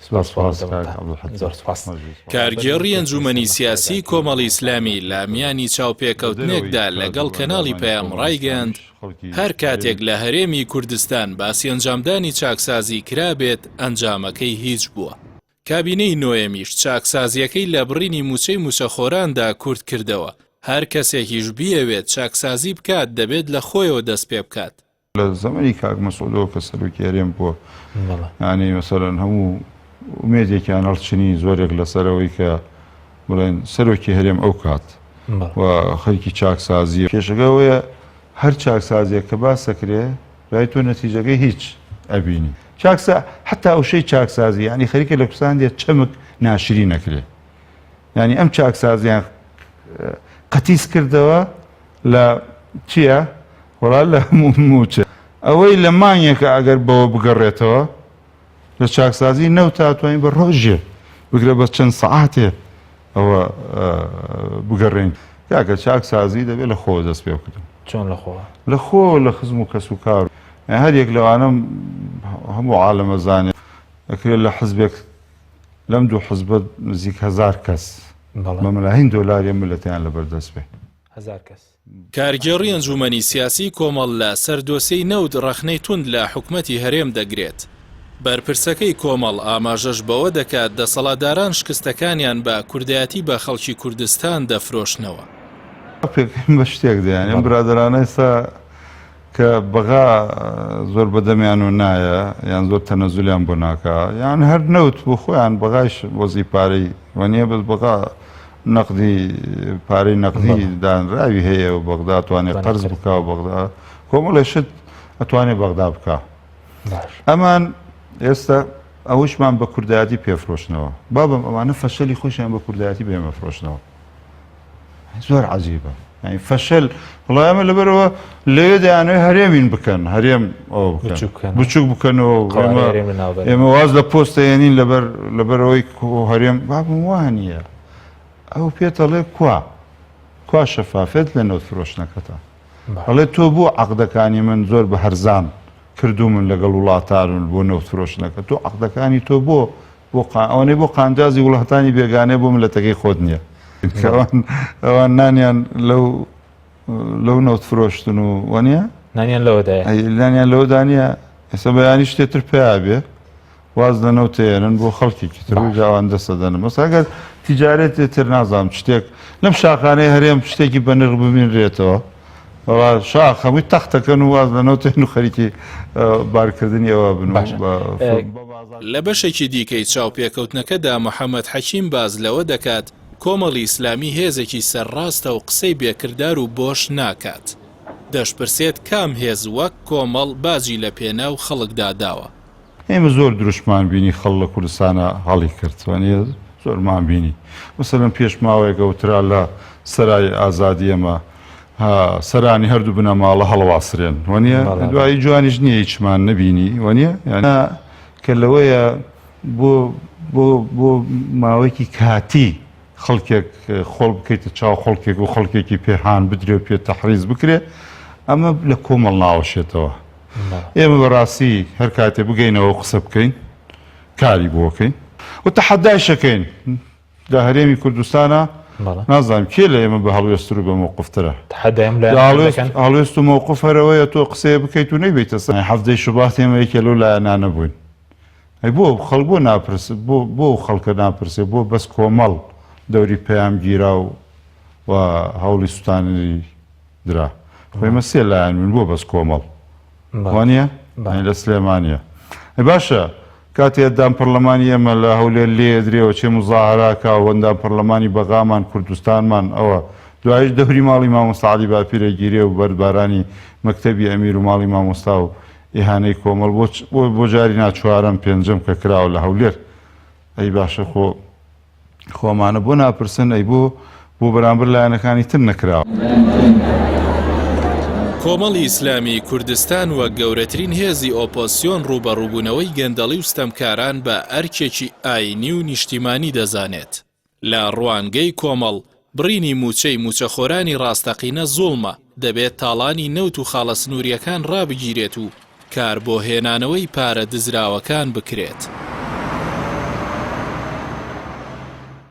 سپاس سپاس کاک عەبدولحەکیم. زۆر سپاس. کارگێڕی ئەنجومەنی سیاسیی کۆمەڵی ئیسلامی لە میانی چاوپێکەوتنێکدا لەگەڵ کەناڵی پەیام ڕایگەیاند، هەر کاتێک لە هەرێمی کوردستان باسی ئەنجامدانی چاکسازی کرابێت ئەنجامەکەی هیچ بووە. کابینەی نۆیەمیش چاکسازییەکەی لە بڕینی مووچەی مووچەخۆراندا کورت کردەوە، هەر کەسێکیش بیەوێت چاکسازی بکات دەبێت لە خۆیەوە دەستپێبکات. لە زەمەنی کاک مەسعودەوە کە سەرۆکی هەرێم بووە یانی مەسەلەن هەموو ئومێدێکیان هەڵچنی زۆرێک لەسەرەوەی کە بڵێن سەرۆکی هەرێم ئەو کات و خەریکی چاکسازی کێشەکە ئەوەیە هەر چاکسازیەک کە باسەکرێ دوای تۆ نەتیجەکەی هیچ ئەبینی چاکسا حتا ئەوشەی چاکسازی یعنی خەریکە لە کوردستان دێت چەمک ناشرین نەکرێ یعنی ئەم چاکسازیان قەتیس کردەوە لە چییە؟ وەڵا لە مووچە. ئەوەی لە مانگێکە ئەگەر بەوە بگەڕێتەوە لە چاکسازی نەوتا توانین بە ڕۆژێ بگرە بە چەند سەعاتێ ئەوە بگەڕێین. کاکە چاکسازی دەبێت لە خۆوە دەست پێ بکردن. چۆن لە خۆوە؟ لە خۆوە لە خزم و کەس و کار. هەر یەک لەوانە هەموو عالەم ئەزانێ ئەکرێت لە حزبێک لەم دوو حزبە نزیک هەزار کەس بە مەلاهین دۆلاری ئەم میللەتەیان لەبەر دەست بێ. کەس. کارگێڕی ئەنجوومەنی سیاسیی کۆمەڵ لە سەر دۆسیەی نەوت ڕەخنەی توند لە حکومەتی هەرێم دەگرێت. بەرپرسەکەی کۆمەڵ ئاماژەش بەوە دەکات دەسەڵاتداران شکستەکانیان بە کوردایەتی بە خەڵکی کوردستان دەفرۆشنەوە. پێکەنیم بە شتێک دەیان ئەم برادەرانە ئێستا کە بەغا زۆر بەدەمیان و نایە یان زۆر تەنەزولیان بۆ ناکا یان هەر نەوت بۆ خۆیان بەغایش وەزی پارەی وەنیە بەس بەغا نەقدی پارەی نەقدی دانراوی هەیە و بەغدا توانێت قەرز بکا و بەغدا کۆمەڵێ شت ئەتوانێت بەغدا بکا ئەمان ئێستا ئەوشمان بە کوردایەتی پێفرۆشنەوە بابم ئەوانە فەشەلی خۆشیان بە کوردایەتی بێمە فرۆشنەوە زۆر عجیبە یعنی فەشەل وڵای ئەمە لەبەرەوە لەوێ دەیانەوێت هەرێمین بکەن هەرێم ئەوە بکەن بچوک بکەنەوە ئێمە واز لە پۆستە یێنین لەبەر لەبەرەوەی هەرێم بابم وانە ئەو پێتەڵێ کوا کوا شەفافێت لە نەوت فرۆشتنەکەتە ئەڵێ تۆ بۆ عقدەکانی من زۆر بە هەرزان کردو من لەگەڵ وڵاتان بۆ نەوت فرۆشتنەکە تۆ عقدەکانی تۆ بۆ بۆ ئەوەنەی بۆ قانجازی وڵاتانی بێگانەیە بۆ ملەتەکەی خۆت نییە ئەوان نانیان لەو لەو نەوت فرۆشتن و وەنیە نانیان لەوەدایە نانیان لەوەدا نییە ئێستا بەیانی شتێ تر پیا بێ واز لە نەوتێنن بۆ خەڵکێکی تر و جاوان دەسەدەن مەسا ئەگەر تیجارەتێ تر نازانم شتێک لەم شاخانەی هەرێم شتێکی بەنرخ ببینرێتەوە وەڵا شاخ هەمووی تەختەکەن و واز لە نەوتێن و خەریکی بارکردنی ئەوە بن و باشە. بە لە بەشێکی دیکەی چاوپێکەوتنەکەدا محەمەد حەکیم باس لەوە دەکات، کۆمەڵی ئیسلامی هێزێکی سەرڕاستە و قسەی بێ کردار و بۆش ناکات. دەشپرسێت کام هێز وەک کۆمەڵ باجی لە پێناو خەڵکدا داوە؟ ئێمە زۆر دروشمان بینی خەڵ لە کوردستانا هەڵی کرد وانیە زۆرمان بینی مەسەلەن پێش ماوەیەک ئەوترا لە سەرای ئازادی ئەمە سەرانی هەردوو بنەماڵە هەڵواسرێن وانیە دوایی جوانیش نییە هیچمان نەبینی وانیە یعنی کە لەوەیە بۆ بۆ بۆ ماوەیەکی کاتی خەڵکێک خۆڵ بکەیتە چاو خەڵکێک و خەڵکێکی پێ هان بدرێ و پێ تەحریز بکرێ ئەمە لە کۆمەڵ ناوەشێتەوە ئێمە بەڕاستی هەر کاتێ بگەینەوە قسە بکەین کاری بۆکەین و تەحەدایشەکەین لە هەرێمی کوردستانە نازانم کێ لە ئێمە بە هەڵوێستر و بە مەوقفترە هەڵوێست و مەوقف هەرەوەیە تۆ قسەیە بکەیت و نەیبیتە سەر حەفتەی شوبات ئێمە یەکێ لەو لایەنانە بووین ئەی بۆ خەڵک بۆ ناپرس بۆ بۆ خەڵکە ناپرسێ بۆ بەس کۆمەڵ دەوری پەیام گیرا و و هەوڵی سوتاننی درا خۆ ئێمە سێ لایەن بووین بۆ بەس کۆمەڵ وانە لە سلێمانە ئەی باشە کاتێ ئەندام پەرلەمانی ئێمە لە هەولێر لێ درێەوە چێ مزاهراکە و ئەندام پەرلەمانی بەغامان کوردستانمان ئەوە دوایش دەوری ماڵی مامۆستا عەلی باپیرە گیرێ و بەردبارانی مەکتەبی ئەمیر و ماڵی مامۆستا و ئیهانەی کۆمەڵ بۆ بۆ جاری نا چوارەم پێنجەم کە کراوە لە هەولێر ئەی باشە خۆ خۆمانە بۆ ناپرسن ئەی بۆ بۆ بەرامبەر لایەنەکانی تر نەکراوە. کۆمەڵی ئیسلامیی کوردستان وەک گەورەترین هێزی ئۆپۆزسیۆن ڕووبەڕووبوونەوەی گەندەڵی و ستەمکاران بە ئەرکێکی ئایینی و نیشتیمانی دەزانێت. لە ڕوانگەی کۆمەڵ، بڕینی مووچەی مووچەخۆرانی ڕاستەقینە زوڵمە، دەبێت تاڵانی نەوت و خاڵە سنوورییەکان ڕابگیرێت و کار بۆ هێنانەوەی پارە دزراوەکان بکرێت.